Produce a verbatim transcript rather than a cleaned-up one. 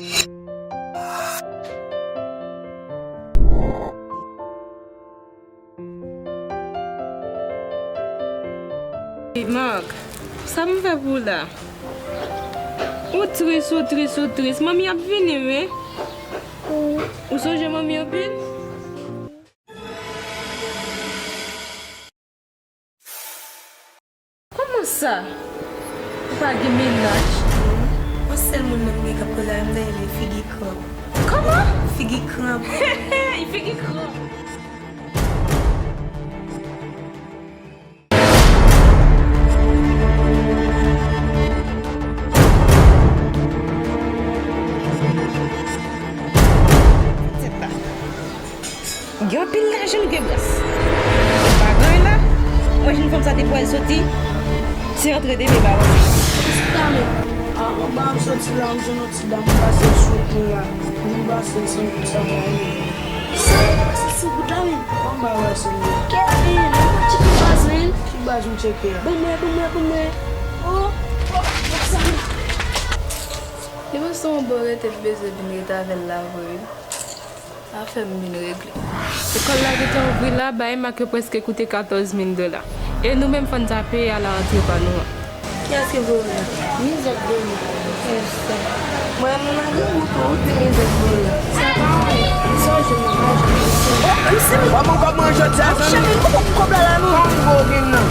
Marc, sa m fè pou w la? Ou tris, ou tris, ou tris. Manmi ap vini, wi. Ou sonje manmi anpil? Kòman sa? Ou pa gen mennaj? Yon sèl moun nan m gen k ap koze avè m dayè li figi kranp. Kòman? Figi kranp. Li figi kranp. Tèt la. Gen anpil lajan, nou gen bras. E pa gen anyen la. Mwen jwenn fanm sa depi w al soti. Se antre de men ba w. Sa men. A, anba m soti la, m jwenn yon ti dam, m pase l sou kou la. M vin pase l san goud sa mwen ye. Sa, m pase l san goud la menm. Anba w se mwen. Kevin, ou pa tcheke baz menm. Ki baz m tcheke a? Ban mwen, ban mwen, ban mwen. Oh, oh, oh, sa menm. Li panse yon bò rete m bezwen vin rete avè l la vre wi. Afè m vin regle. Lekòl la gentan ouvri la, bay Mak yo prèske koute katòz mil dola. E nou menm fò n ta peye a la rantre pa nou an. Kiyès ki voye w la? Mizè k voye m. Mwen menm nan grangou tou, ou di Mizè k voye w la. Sa pa anyen. Sa w jwenn nan pa jwenn. Ban m kòb mwen jodi a, zanmi. Chèf, ou poko pran kòb la la non. Ban m gwo vin nan.